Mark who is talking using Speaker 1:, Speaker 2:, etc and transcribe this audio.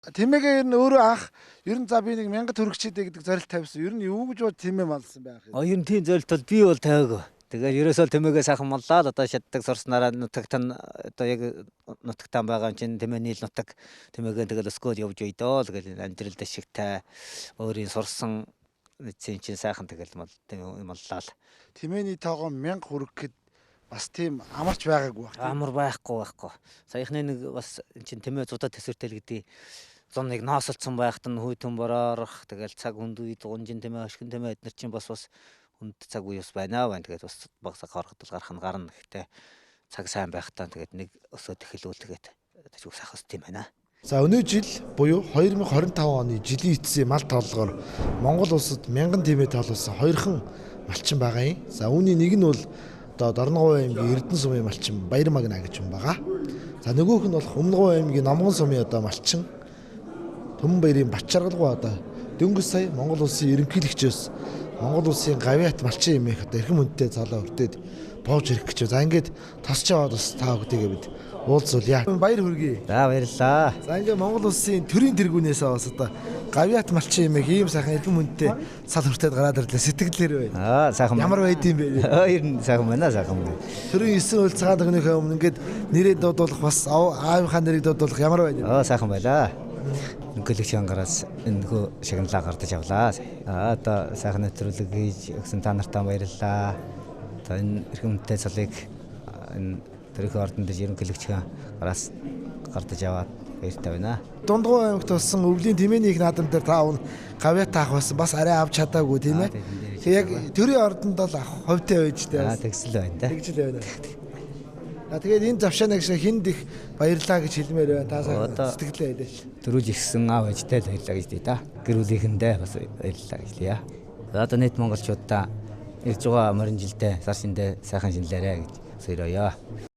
Speaker 1: Тэмээгээ ер нь өөрөө анх ер нь за би нэг 1000 төгрөгчтэй гэдэг зорилт тавьсан. Ер нь юу гэж бод тэмээ малсан байх юм.
Speaker 2: А ер нь тийм зорилт бол би бол тавиагүй. Тэгээд ерөөсөө тэмээгээ сайхан маллаа л одоо шатдаг сурснараа нутагт нь одоо яг нутагтаа байгаа юм чинь тэмээний л нутаг тэмээгээ тэгэл өсгөөл явж өйдөө л гэл амьдрал дэшигтэй өөрийн сурсан эцсийн чинь сайхан тэгэл мал тэмээ маллаа л.
Speaker 1: Тэмээний тоогоо 1000 хүргэхэд бас тийм амарч байгаагүй байх.
Speaker 2: Амар байхгүй. Саяхны нэг бас эн чинь тэмээ зудаа төсөртэй л гэдэг зуныг ноосолцсон байхад нь хүйтэн бороорох тэгэл цаг хүнд үед гунжин тэмээ өшгөн тэмээ эднэр чинь бас хүнд цаг үе бас байна байна. Тэгээд бас багсаг хоргодол гарах нь гарна. Гэхдээ цаг сайн байхдаа тэгээд нэг өсөөд эхэлвэл тэгээд тэжгүй сах өс тийм байна.
Speaker 1: За өнөө жил буюу 2025 оны жилийн эцсийн мал тооллогоор Монгол улсад 1000 тэмээ тоолуулсан хоёрхан малчин байгаа юм. За үүний нэг нь бол одоо Дорногов аймгийн Эрдэнэ сумын малчин Баярмагна гэж хүн байгаа. За нөгөөх нь болох Өмнөговь аймгийн Номгон сумын одоо малчин Түмэн баярын Батчаргалгуу одоо дөнгөж сая Монгол улсын ерөнхийлөгчөөс Монгол улсын гавьяат малчин хэмээх одоо эрхэм хүндтэй цолоо өртөөд бууж ирэх гэж. За ингээд тосч яваад бас та бүдтэйгээ бид уулзуулъя. Баяр хүргэе.
Speaker 2: За баярлалаа.
Speaker 1: За ингээд Монгол улсын төрийн тэргүүнээс бас одоо гавьяат малчин хэмээх ийм сайхан эрхэм хүндтэй цал хүртээд гараад ирлээ. Сэтгэлээр байна.
Speaker 2: Аа сайхан.
Speaker 1: Ямар байд юм бэ?
Speaker 2: Ер нь сайхан байна, сайхан байна.
Speaker 1: Төрийн 9 хөл цагаан төгнөхөө өмнө ингээд нэрээ дуудуулах бас аавынхаа нэрийг дуудуулах ямар байна?
Speaker 2: Аа сайхан байлаа. Ерөнхийлөгчийн ангараас энэхүү шагналаа гардаж авлаа. Аа одоо сайхан нэвтрүүлэг хийж өгсөн та нартай баярлалаа. Одоо энэ эрхэм хүндтэй цалыг энэ төрийнхөө ордон дээр ерөнхийлөгчийн гараас гардаж аваад баяртай байна.
Speaker 1: Дундгуй аймагт болсон өвлийн тэмээний их наадам дээр та авна гавьяат таах байсан бас арай авч чадаагүй тийм ээ. Тэгээ яг төрийн ордонд бол авах хувьтай байж тээ.
Speaker 2: Аа тэгсэл байна да.
Speaker 1: Тэгж л байна. А тэгээд энэ завшаанаг шиг хүнд их баярлаа гэж хэлмээр байна. Та сайхан сэтгэлээ хэлээч.
Speaker 2: Төрүүлж ирсэн аав ээжтэй л баярлаа гэж дээ та. Гэр бүлийнхэндээ бас баярлалаа гэж лээ. За одоо нийт монголчуудаа ирж байгаа морин жилдээ сар шиндээ сайхан шинэлээрэ гэж сөөрөөё.